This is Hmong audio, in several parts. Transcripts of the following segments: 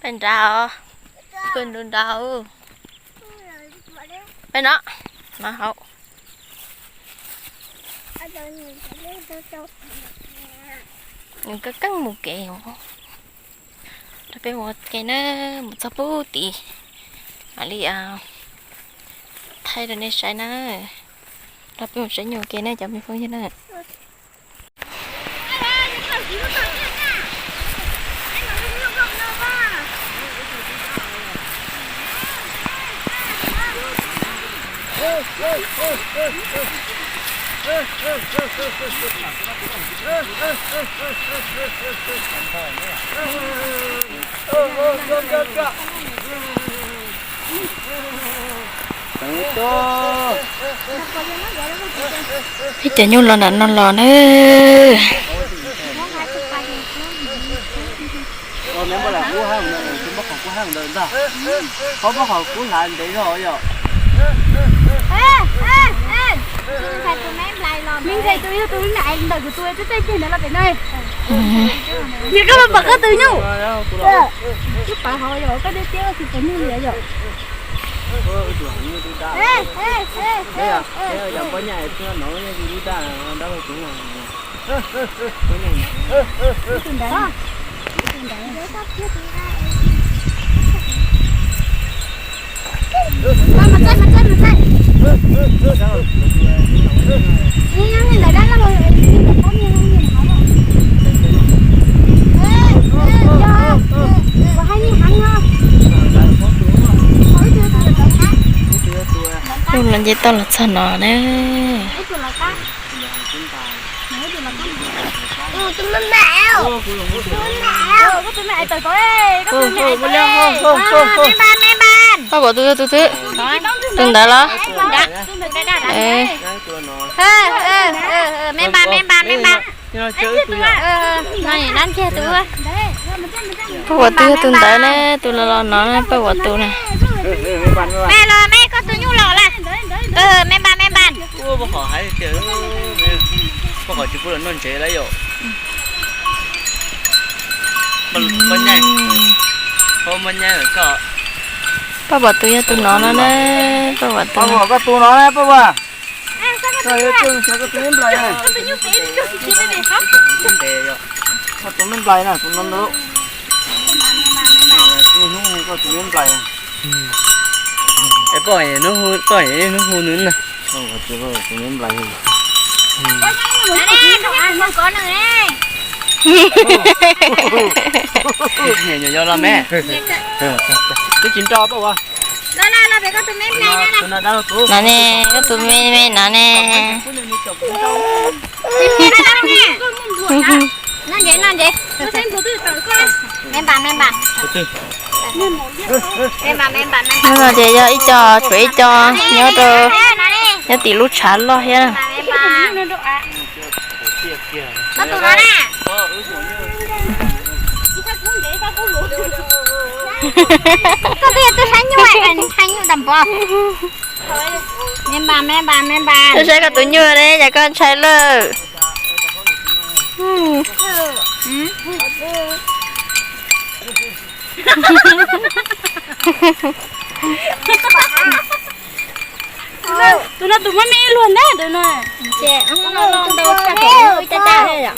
Peb nrad os, peb nrad nrad. Peb no, no hauv. Nws keeb keeb mus kev. Rau peb ua ke na, mus txog pub tid mam li thaij rau nej saib na. Rau peb mus saib nyuj ua ke na cov me phooj ywg na. Ib cov nyuj los nram no los na. Me ntxhais tus yog tus me me ntawm kuv tus twb txaij ceg ntawd los pem no. Yog koj pom koj tus nyuj. Twb pawv hauv yog koj tiag tiag tsis pom nyuj li yom. Nyuj los nce toj los txog no na. Paj Pom tus yog tus twg? Tus ntawd los? Me npa, me npa, me npa. Paj Pom tus yog tus ntawd ne, tus los los no na, Paj Pom tus na. Me los me, koj tus nyuj los lawm. Me npa, me npa. Paj Pom tsis pub los noj ntsev lawm yom. Paj Pom tus yog tus no no na, Paj Pom tus. Koj tus no na Paj Pom. Koj tus me nplais. Koj tus me nplais na, tus no ntau. Koj tus me nplais. Poj, poj hnub hu nws na. Tus me nplais. Nyuam yog los me. Twb tsis nrau Paj Pom. No ne, koj tus me me no ne. Noj ntsev, noj ntsev. Me npa, me npa. Nyob no ces yog ib co, tshuav ib co nyob rau, nyob tim lub tshav loj thiab na. Koj twb yog twb saib nyuj, saib nyuj tag npaum. Me npa, me npa, me npa. Koj saib koj tus nyuj ne, cas koj ntshai lawm. Tus no tus muaj me ib luag ntag tus no. Ces ntau ntau tshaj thaum ub ib caj caj thiab yom.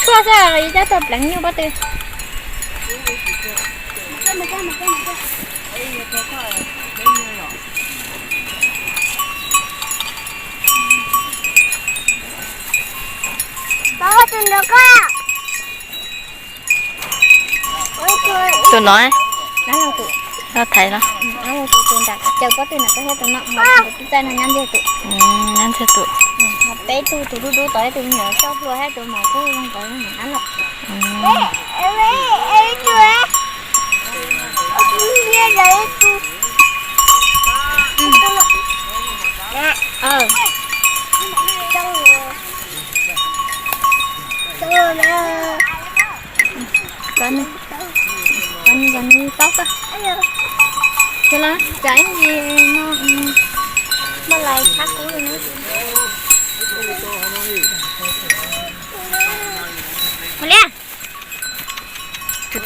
Tshuaj xwb, coj tuaj pleev nyuj pob tw. Tus no, thaiv no. Caw pob tw nram koj thiab tus no, tus txaij no nyob ntiag tus. Nyob ntiag tus. Peb tug, tus dub dub tod thiab tus me nyuam coj hlua thiab tus mos kub zoo tod ab los. Cov no, cov ib ntsis no, muaj lais thab kub li na.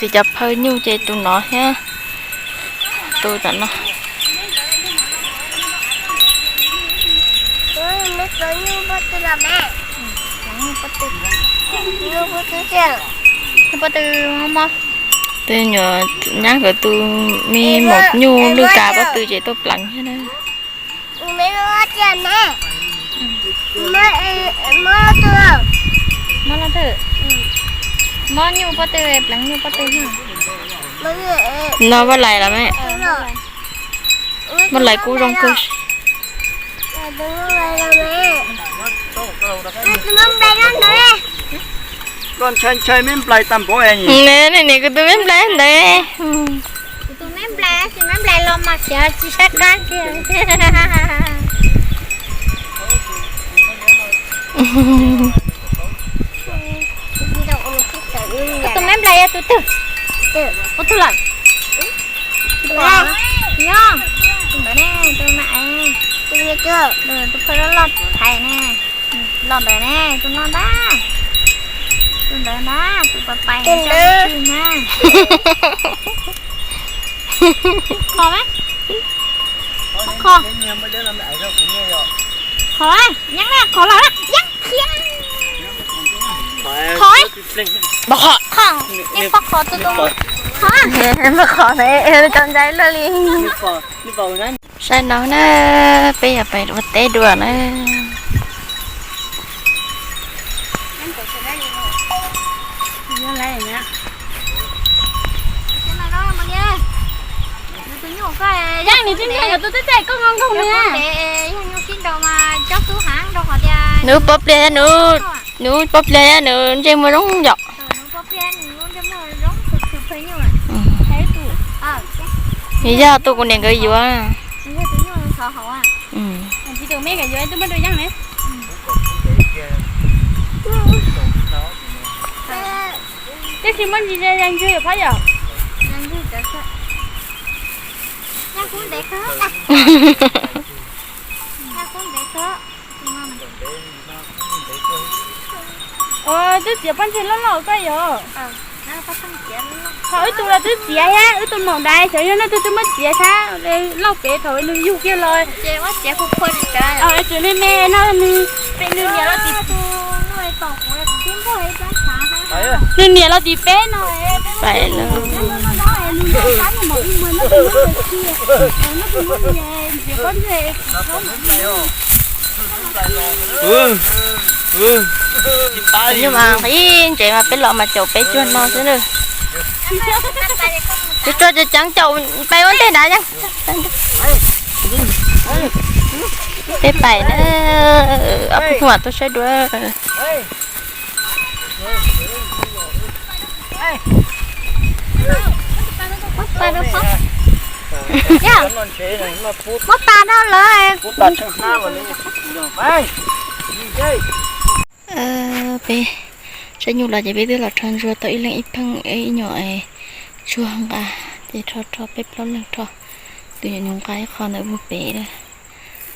Tis cov phaw nyuj ces tus no thiab tus tom no. Tus nyuam nyab nkawd tus me maum nyuj lwj kav pob tw ces tuaj pleev thiab na. Mob nyuj pob tw, pleev nyuj pob tw. No Vaj Lais los me? Vaj Lais kuj zoo kawg. Koj ntshai ntshai me nplais tag npaum. Niam, kuv tus me nplais ntawd. Kuv tus me nplais, tab sis me nplais los mas khiav tsis saib qab kiag. Koj tus me nplais yog tus twg? Ua twg lawm? Nyob tus ntawd ne, tus me, tus phaw loj loj thaiv ne. Los ntawd ne, tus no ntag. Tus ntawd ntag, tus pais pais ntawd na. Qhov me, qhov, qhov, yeeb na, qhov los na, yeeb khiav. Qhov, qhov, yeej pom qhov tus tus, qhov, qhov ne, cov ntxhais loj li. Saib no na, peb yog pais ua teb dua na. Yeej nws twb nyiam yog tus txaij txaij koj nkaus nkaus nws. Nws pob pliag, nws, nws pob pliag nws ntsej muag zoo yom. Nws yog tus kuv niam nkawd yuav. Tab sis muaj ntsis yas ntswg phab yom. Twb txiav pob ntseg loj loj koj yog. Qhov wb tus los twb txiav thiab, wb tus maum ntawd xyov yog leej twg twb muab txiav thiab, lauj pem thaum nws yug kiag los. Txiav me me no nws, nws niam los tim, nws niam los tim peb no. Pais lawm. Nyuj mas ib ntsev mas peb los mas caum peb cuag no xwb na. Tsuag tsuag ceev caum pais ua ntej nrad. Peb pais na, ob peb tug mam tuaj saib dua. Muab pas rau lawv. Peb saib nyuj los ces peb twb los rho ntsuag tau ib leeg ib pheej ib nyuag tsuag nqa, ces rho rho peb plaub leeg rho. Tus nyuam nyuj nqa ib qho ntawd mus pem,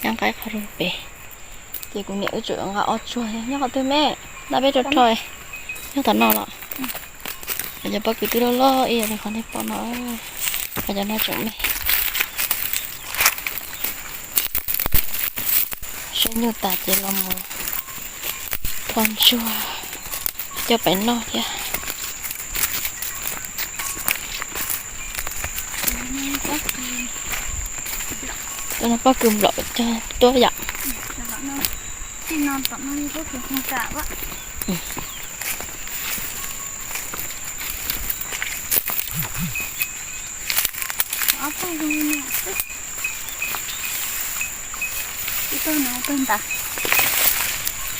nyab nqa ib qho rau pem. Ces kuv niam wb tseem nqa ob tsuag nyob qhov twg me, nrog peb rho rho, nyob tom no los. Qhov cov pob kws twb loj loj ib yam li qhov nej pom no, qhov cov no tseem me. Saib nyuj tas ces los mus rho ntsuag coj pem noj thiab. Tus no pob kws nplaum cog tuab yom.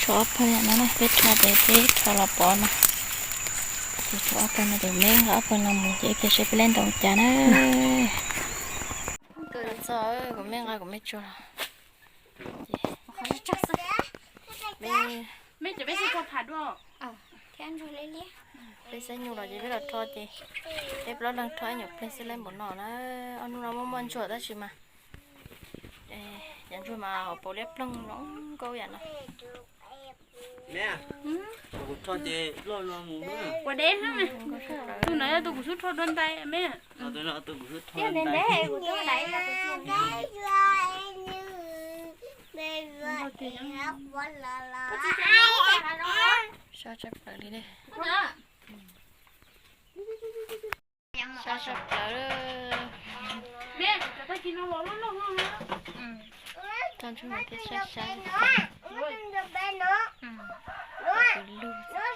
Tshuav ob pawg no na, peb rho ces peb rho los pov no. Ces tshuav ob pawg no ces me nqa ob pawg no mus ces ib pliag seb peb leb ntau cas na. Txog kuv me nqa kuv me tsuag los. Peb saib nyuj los ces peb los rho ces peb plaub leeg rho ib nyuag pliag xwb lawm npaum no na. Ob hnub no muaj muaj ntsuag tab sis mas cov ntsuag mas hauv paus liab ploog zoo nkauj yam no. Kuv rho ces loj no mus. Kuv deb xwb mas. Tus no yog tus kuv xub rho dua ntais me. Tus no tus kuv xub rho dua ntais. Sab tshaj plaws li ne. Sab tshaj plaws. Toj ntsuag mas thiaj sab sab. Tus lug. Sab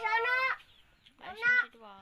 sab dua.